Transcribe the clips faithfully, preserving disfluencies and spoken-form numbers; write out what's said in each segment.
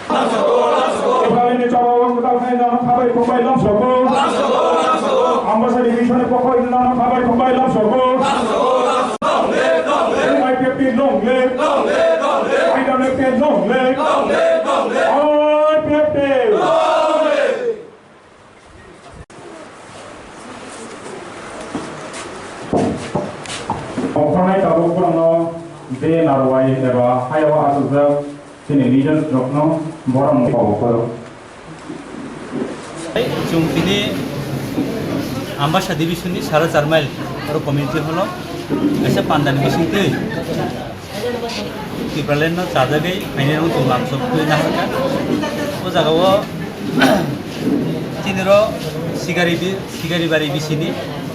Ibrahimni chobao kwtal khe nono khabai khumbai lamsogo. Ambasa division ni pokol nono khabai khumbai lamsogo. I P F T long live. I W F long live. I P F T. Ongkhornai tabuk borokno je narwai eba hayao achukjak chini leaders rokno borokni kobo phoro. Chwng tini Ambasa division ni sara char mile oro community hall o kaisa pandani bisingtwi Tipraland no chajagwi phainai rok chwng lamsok twi naharkha. O jaga o chini ro Sigari bi-, Sigari bari bisini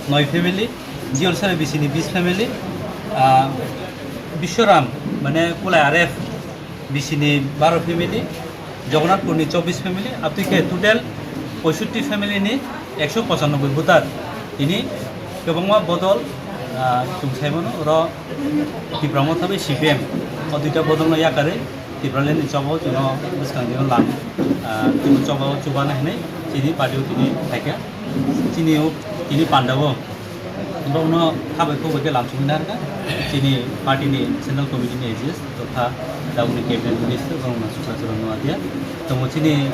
noi family, Jiolsari bisini bis family, ah, Biswaram mane Kulai R F bisini baro family, Jagannathpurni chobbish family, abtwi khe total poisotti family ni ekso pochanoboi voter. Tini kwbangma bodol, ah, chwng sai mano, oro Tipra Motha bai C P M, o duita bodolno yakarwi Tipraland ni chobao chwngno bwskang dino lang, ah, chwngno chobao chubana hinwi chini party o tini phaikha. Chini o, tini pandao Borokno khabai khukbai khe lamsogwi narwkha chini party ni central committee ni A G S totha tabukni cabinet minister borokno Sukla Charan Noatia. Tongo chini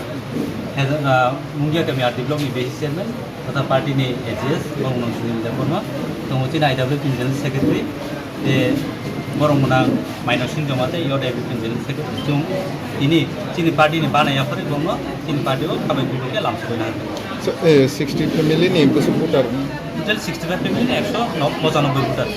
Heza-, ah, Mungia kami R D block ni B C chairman totha party ni A G S borokno Sunil Debbarma. Tongo chini I W F ni general secretary tei borok mwnang Mainosing Jamatia, youth advocate general secretary. Chwng tini chini party ni bana yaphari borokno chini party o khabai khukbai khe lamsogwi narwkha. So, eh, sixty family ni bwswk voter? Total sixty five family ni ekso pochanoboi voter.